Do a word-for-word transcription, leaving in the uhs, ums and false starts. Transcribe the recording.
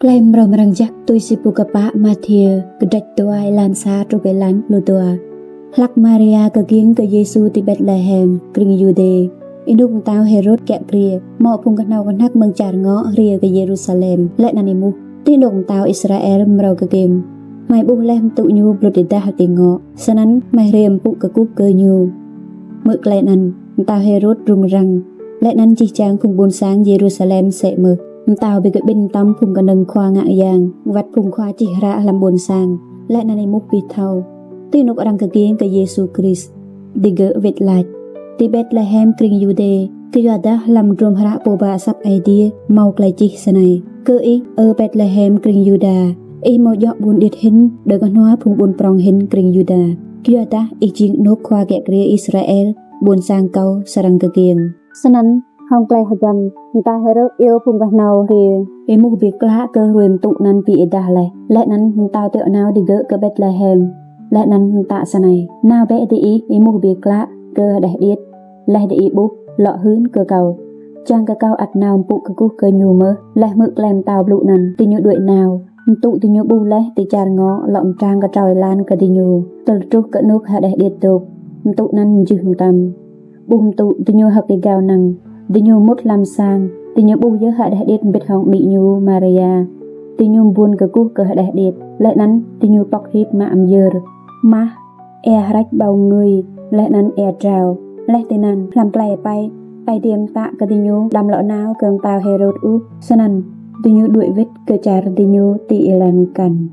Klei mrâo mrang jăk tui si pô kpă Mathiơ, kdrêč dua, êlan sa truh êlan pluh dua. Hlăk Maria kkiêng kơ Yêsu ti Betlêhem, krĭng Yuđê, ênuk mtao Hêrôt kiă kriê, mâo phung knhâo knhăk mơ̆ng čar Ngŏ hriê kơ Yêrusalem, leh anăn êmuh: Ti anôk mtao Israel mrâo kkiêng? Hmei ƀuh leh mtŭ ñu blŭt êdah ti Ngŏ, snăn hmei hriê mpŭ kkuh kơ ñu. Hmư̆ klei anăn, mtao Hêrôt rŭng răng, leh anăn jih jang phung ƀuôn sang Yêrusalem msĕ mơh. Mtao bi kƀĭn mtam phung knơ̆ng khua ngă yang, wăt phung khua čih hră hlăm ƀuôn sang, leh anăn êmuh bi thâo: Ti anôk arăng kkiêng kơ Yêsu Krist? Digơ̆ wĭt lač: Ti Betlêhem, krĭng Yuđê, kyuadah hlăm hdruôm hră pô ba asăp Aê Diê mâo klei čih snei: Kơ ih, Ơ Betlêhem, krĭng Yuđa, ih amâo djŏ ƀuôn điêt hĭn, đơ knhuah phung ƀuôn prŏng hĭn krĭng Yuđa. Kyuadah ih jing anôk khua kiă kriê Israel, ƀuôn sang kâo srăng kkiêng. Snăn, hŏng klei hgăm, mtao Hêrôt iêu phung knhâo hriê êmuh bi klă kơ hruê mtŭ anăn bi êdah leh, leh anăn mtao tiŏ nao digơ̆ kơ Betlêhem, leh anăn mtă snei: Nao bĕ diih êmuh bi klă kơ hđeh điêt, leh diih ƀuh, lŏ hưn kơ kâo, čiăng kơ kâo ăt nao mpŭ kkuh kơ ñu mơh. Leh hmư̆ klei mtao blŭ anăn, diñu đuĕ nao. Mtŭ diñu ƀuh leh ti čar Ngŏ lŏ mtrang ktrâo êlan kơ diñu, tơl truh kơ anôk hđeh điêt dôk. Mtŭ anăn mjưh mtam. Ƀuh mtŭ, diñu hơ̆k êgao năng. Diñu mŭt hlăm sang, diñu ƀuh yơh hđeh điêt mbĭt hŏng amĭ ñu Maria. Diñu mbuôn kkuh kơ hđeh điêt, leh anăn diñu pŏk hip mă myơr, mah, êa hrêč ƀâo mngưi, leh anăn êa drao. Leh tinăn, hlăm klei êpei, Aê Diê mtă kơ diñu đăm lŏ nao kơ mtao Hêrôt ôh. Snăn, diñu đuĕ wĭt kơ čar diñu ti êlan mkăn.